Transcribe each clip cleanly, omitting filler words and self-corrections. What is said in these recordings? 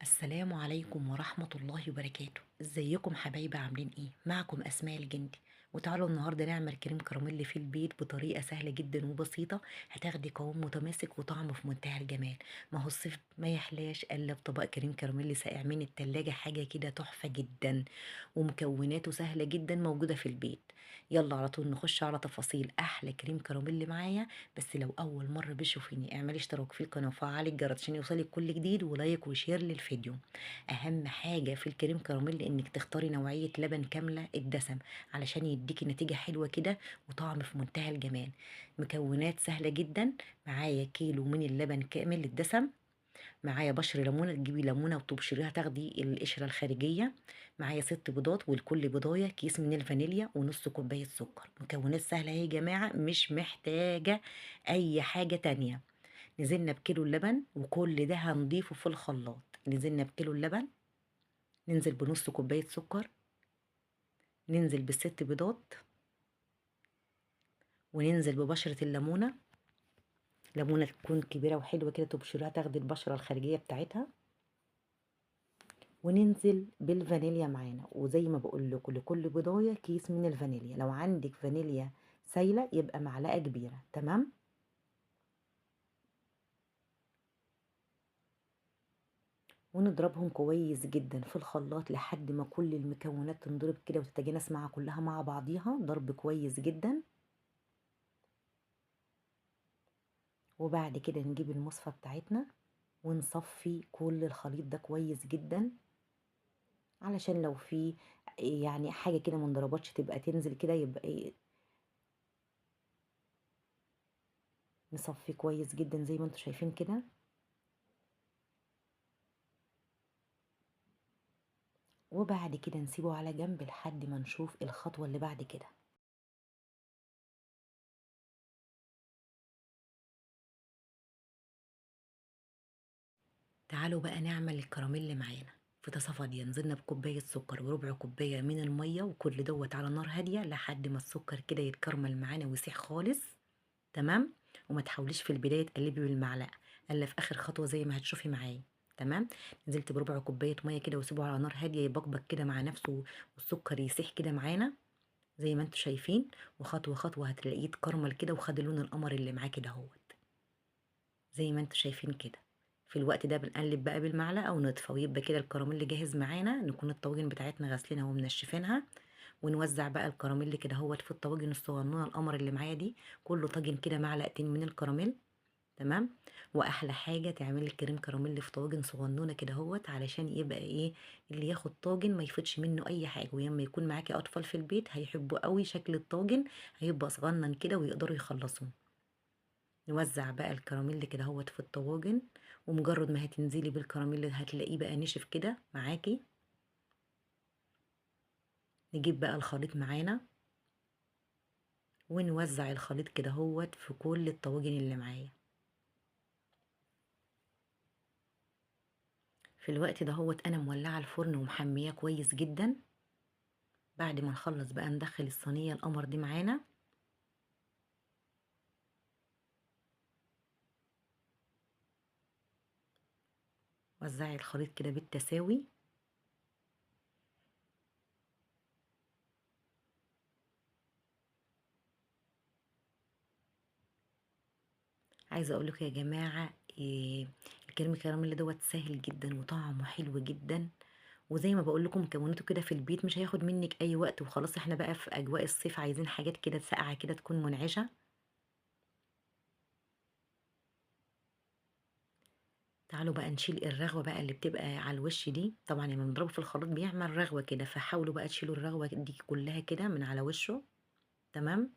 السلام عليكم ورحمة الله وبركاته. ازيكم حبايبي، عاملين ايه؟ معكم اسماء الجندي، وتعالوا النهارده نعمل كريم كراميل في البيت بطريقة سهلة جدا وبسيطة، هتاخدي قوام متماسك وطعمه في منتهى الجمال. ما هو الصيف ما يحلاش الا بطبق كريم كراميل ساقع من التلاجة، حاجة كده تحفة جدا ومكوناته سهلة جدا موجودة في البيت. يلا على طول نخش على تفاصيل احلى كريم كراميل معايا. بس لو اول مرة بتشوفيني اعملي اشتراك في القناة وفعلي الجرس عشان يوصلك كل جديد، و like و share للفيديو. اهم حاجة في الكريم كراميل انك تختاري نوعية لبن كاملة الدسم علشان يديكي نتيجة حلوة كده وطعم في منتهى الجمال. مكونات سهلة جدا، معايا كيلو من اللبن كامل الدسم، معايا بشر ليمونه، تجيبي ليمونه وتبشريها تاخدي القشرة الخارجية، معايا 6 بيضات ولكل بيضايه كيس من الفانيليا ونص كوباية سكر. مكونات سهلة اهي يا جماعة، مش محتاجه اي حاجة تانية. نزلنا بكيلو اللبن وكل ده هنضيفه في الخلاط. نزلنا بكيلو اللبن، ننزل بنص كوباية سكر، ننزل بالست بيضات، وننزل ببشره الليمونه، ليمونه تكون كبيرة وحلوه كده تبشريها تاخدي البشرة الخارجية بتاعتها، وننزل بالفانيليا معانا. وزي ما بقول لكم لكل بيضايه كيس من الفانيليا، لو عندك فانيليا سايله يبقى معلقه كبيرة، تمام؟ ونضربهم كويس جدا في الخلاط لحد ما كل المكونات تنضرب كده وتتجانس مع كلها مع بعضيها، ضرب كويس جدا. وبعد كده نجيب المصفى بتاعتنا ونصفي كل الخليط ده كويس جدا، علشان لو في يعني حاجة كده ما انضربتش تبقى تنزل كده، يبقى إيه، نصفي كويس جدا زي ما انتم شايفين كده. وبعد كده نسيبه على جنب لحد ما نشوف الخطوة اللي بعد كده. تعالوا بقى نعمل الكراميل معانا. في طاسه فاضية نزلنا بكوبايه سكر وربع كوباية من المية، وكل دوت على نار هادية لحد ما السكر كده يتكرمل معانا ويسيح خالص، تمام؟ وما تحاوليش في البداية تقلبي بالمعلقه الا في اخر خطوة زي ما هتشوفي معايا، تمام؟ نزلت بربع كوباية مية كده وسيبه على نار هادية يبقبق كده مع نفسه والسكر يسيح كده معانا زي ما انتم شايفين، وخطوه خطوة هتلاقيه اتكرمل كده وخد لون القمر اللي معاه كده اهوت زي ما انتم شايفين كده. في الوقت ده بنقلب بقى بالمعلقه ونطفى، ويبقى كده الكراميل جاهز معانا. نكون الطواجن بتاعتنا غاسلينها ومنشفينها، ونوزع بقى الكراميل كده اهوت في الطواجن الصغنونه القمر اللي معايا دي، كله طاجن كده معلقتين من الكراميل، تمام؟ واحلى حاجة تعملي الكريم كراميل في طواجن صغنونه كده اهوت، علشان يبقى ايه، اللي ياخد طاجن ما يفوتش منه اي حاجة. ويما يكون معاكي اطفال في البيت هيحبوا قوي شكل الطاجن، هيبقى صغنن كده ويقدروا يخلصوه. نوزع بقى الكراميل كده اهوت في الطواجن، ومجرد ما هتنزلي بالكراميل هتلاقيه بقى نشف كده معاكي. نجيب بقى الخليط معانا ونوزع الخليط كده اهوت في كل الطواجن اللي معايا. في الوقت ده هوت انا مولعه الفرن ومحمياه كويس جدا. بعد ما نخلص بقى ندخل الصينية القمر دي معانا، وزعي الخليط كده بالتساوي. عايزه اقول لكم يا جماعة إيه، الكريم كراميل دوت سهل جدا وطعمه حلو جدا، وزي ما بقول لكم مكوناته كده في البيت مش هياخد منك اي وقت. وخلاص احنا بقى في اجواء الصيف عايزين حاجات كده ساقعه كده تكون منعشه. تعالوا بقى نشيل الرغوه بقى اللي بتبقى على الوش دي، طبعا لما بنضربه في الخلاط بيعمل رغوه كده، فحاولوا بقى تشيلوا الرغوه دي كلها كده من على وشه، تمام؟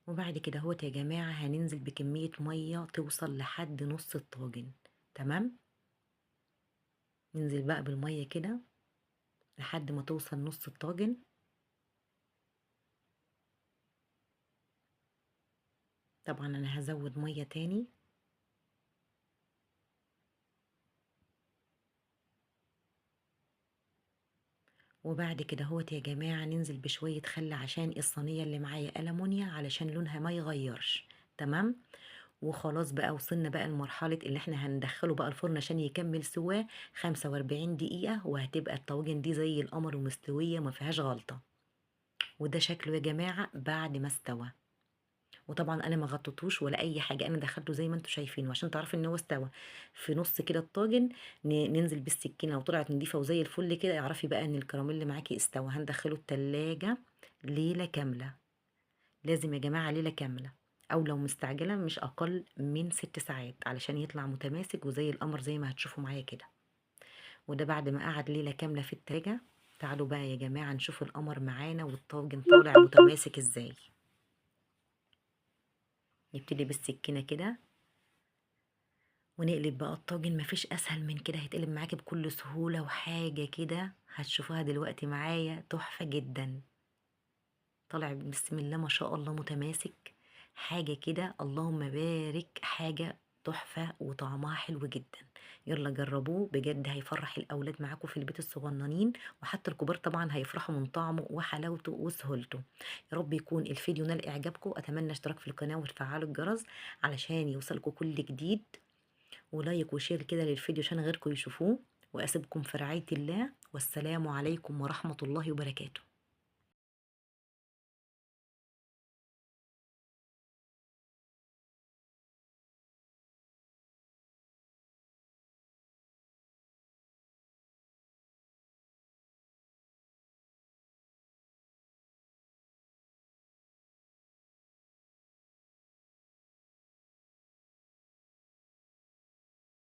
وبعد كده اهوت يا جماعة هننزل بكمية مية توصل لحد نص الطاجن، تمام؟ ننزل بقى بالمية كده لحد ما توصل نص الطاجن. طبعا انا هزود مية تاني. وبعد كده اهوت يا جماعة ننزل بشوية خل عشان الصينية اللي معايا ألمونيا علشان لونها ما يغيرش، تمام. وخلاص بقى وصلنا بقى لمرحلة اللي احنا هندخله بقى الفرن عشان يكمل سواه 45 دقيقة، وهتبقى الطواجن دي زي القمر ومستوية وما فيهاش غلطة. وده شكله يا جماعة بعد ما استوى. وطبعا انا ما غطيتوش ولا اي حاجة، انا دخلته زي ما انتم شايفين، وعشان تعرفوا ان هو استوى في نص كده الطاجن ننزل بالسكينة، لو طلعت نضيفة وزي الفل كده اعرفي بقى ان الكراميل اللي معاكي استوى. هندخله التلاجة ليلة كاملة، لازم يا جماعة ليلة كاملة، او لو مستعجلة مش اقل من 6 ساعات علشان يطلع متماسك وزي القمر زي ما هتشوفوا معايا كده. وده بعد ما قعد ليلة كاملة في التلاجة. تعالوا بقى يا جماعة نشوف القمر معانا والطاجن طالع متماسك ازاي. نبتدي بالسكينة كده ونقلب بقى الطاجن، مفيش اسهل من كده، هيتقلب معاكي بكل سهولة، وحاجة كده هتشوفوها دلوقتي معايا تحفة جدا. طالع بسم الله ما شاء الله متماسك، حاجة كده اللهم بارك، حاجة تحفة وطعمها حلو جدا. يلا جربوه بجد، هيفرح الأولاد معاكم في البيت الصغننين، وحتى الكبار طبعا هيفرحوا من طعمه وحلاوته وسهولته. يا رب يكون الفيديو نال إعجابكم، أتمنى اشتراك في القناة وتفعلوا الجرس علشان يوصلكم كل جديد، و like و share كده للفيديو عشان غيركم يشوفوه. وأسيبكم في رعاية الله، والسلام عليكم ورحمة الله وبركاته.